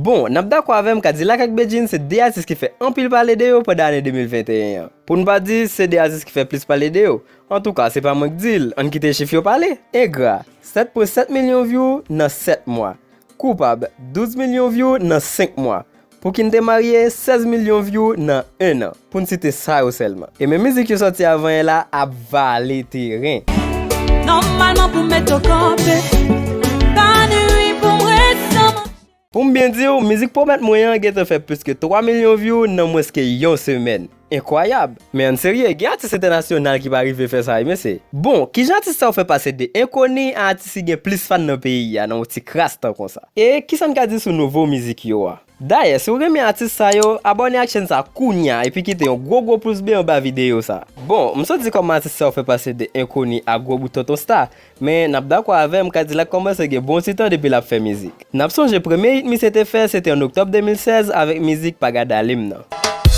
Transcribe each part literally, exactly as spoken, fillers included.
Bon, n ap dakò avè m, Kadilak ak Bedjine se de atis ki fè anpil pale de yo pandan ane de mil venteyen an. Pou n pa di, se de atis ki fè plis pale de yo. Antouka, se pa mwen k di l, ann kite chif yo pale. Engra, sèt pwen sèt milyon vyou nan sèt mwa. Koupab, douz milyon vyou nan senk mwa. Pou ki n te marye, sèz milyon vyou nan en an. Pou n site sa yo sèlman. E men mizik yo sòti avan yè la ap vale teren. Nòmalman pou m met yo kanpe, pa ni ri pou m ret san manje. Pou m byen di w, mizik Pwomèt Mwen an gentan fè plis ke twa milyon vyou nan mwens ke yon semèn. Enkwayab! Men ann serye, gen atis entènasyonal ki pa rive fè sa wi mesye. Bon, kijan atis sa yo fè pase de enkoni a atis ki gen plis fan nan peyi a nan yon ti kras tan konsa? E kisa n ka di sou nouvo mizik yo a? Dayè, si w renmen atis sa yo, abòne ak chèn sa kounya epi kite yon gwo gwo pous ble anba videyo sa. Bon, m sot di kòman atis sa yo fè pase de enkoni a gwo bout tonton sta, men n ap dakò avè m, Kadilak kòmanse gen bon ti tan depi l ap fè mizik. N ap sonje premye hit misye te fè, se te an oktòb de mil sèz avèk mizik Pa Gad Ale M nan.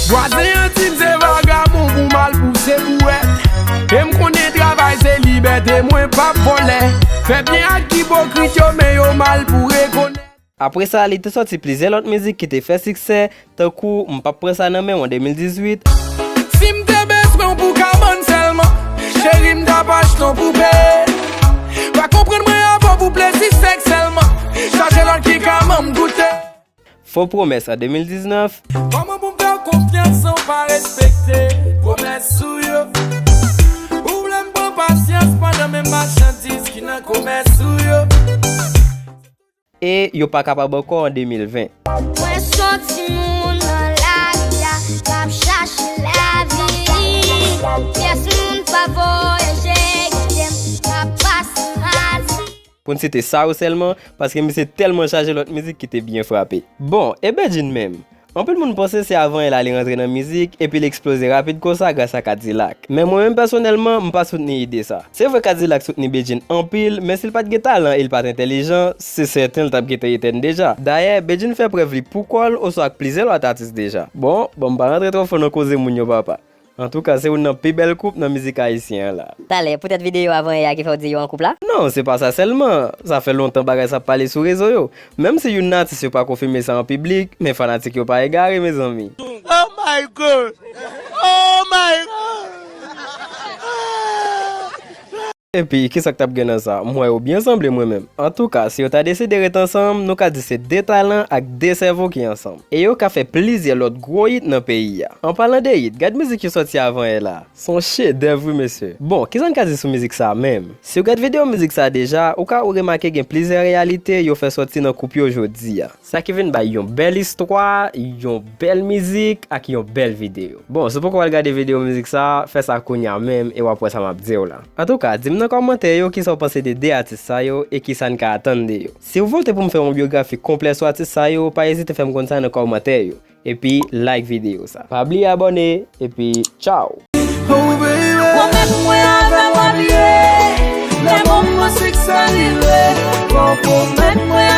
Vwazen an di m se vagabon pou m al pouse bouwèt. E m konnen travay se libète, mwen p ap vòlè. Fè byen ak ipokrit yo, men yo mal pou rekonèt. Apre sa, li te sòti plizyè lòt mizik ki te fè siksè, tankou M p ap pran sa nan men w an de mil dizuit. Si m te bezwen w pou kabann sèlman, cheri m t ap achte w poupe. Pa konprann mwen avè w pou plezi sèks sèlman, chache lòt ki ka ban m goute. Fo Pwomès an de mil diznèf. Kòman pou m fè w konfyans san w pa respekte pwomès ou yo? Ou vle m pran pasyans pandan menm machandiz ki nan komès ou yo? E Yo pa kapab ankò an de mil ven. Mwen se yon timoun nan lari a, k ap chache lavi. Pyès moun pa voye je kite m, k ap pase madi. Pou n site sa yo sèlman, paske misye tèlman chaje lòt mizik ki te byen frape. Bon, e Bedjine menm? Anpil moun panse se avan yè la li rantre nan mizik, epi l eksploze rapid konsa gras a Kadilak. Men mwen menm pèsonèlman, m pa soutni ide sa. Se vre Kadilak soutni Bedjine anpil, men si l pa t gen talan e l pa t entèlijan, se sèten l t ap gentan etèn deja. Dayè, Bedjine fè prèv li pou kò l oswa ak plizyè lòt atis deja. Bon, ban m pa rantre twò fon nan koze moun yo papa. Antouka, se youn nan pi bèl koup nan mizik ayisyen an la. Talè, poutèt videyo avan yè a ki fè w di yo an koup la? Non, se pa sa sèlman. Sa fè lontan bagay sa ap pale sou rezo yo. Menm si youn nan atis yo pa konfime sa an piblik, men fanatik yo pa egare, mezanmi. Oh my God! Oh my God! Epi, kisa k t ap gen nan sa? M wè yo byen sanble mwen menm. Antouka, si yo ta deside ret ansanm, nou ka di se de talan ak de sèvo ki ansanm. E yo ka fè plizyè lòt gwo hit nan peyi a. An palan de hit, gad mizik yo sòti avan yè la. Se yon chedèv wi mesye. Bon, kisa n ka di sou mizik sa menm? Si w gad videyo mizik sa deja, ou ka remake gen plizyè reyalite yo fè sòti nan koup yo jodi a. Sa ki vin bay yon bèl istwa, yon bèl mizik ak yon bèl videyo. Bon, si w poko al gade videyo mizik sa, fè sa kounya menm e w ap wè sa m ap di w la. Antouka, di m nan kòmantè yo kisa w panse de de atis sa yo e kisa n ka atann de yo. Si w vote pou m fè yon byografi konplè sou atis sa yo, pa ezite fè m konn sa nan kòmantè yo. Epi like videyo sa. Pa bliye abòne, epi tchaw! Oh, baby. Pwomèt mwen avè m w ap ye. Lè moman sèks sa rive, fò w pwomèt mwen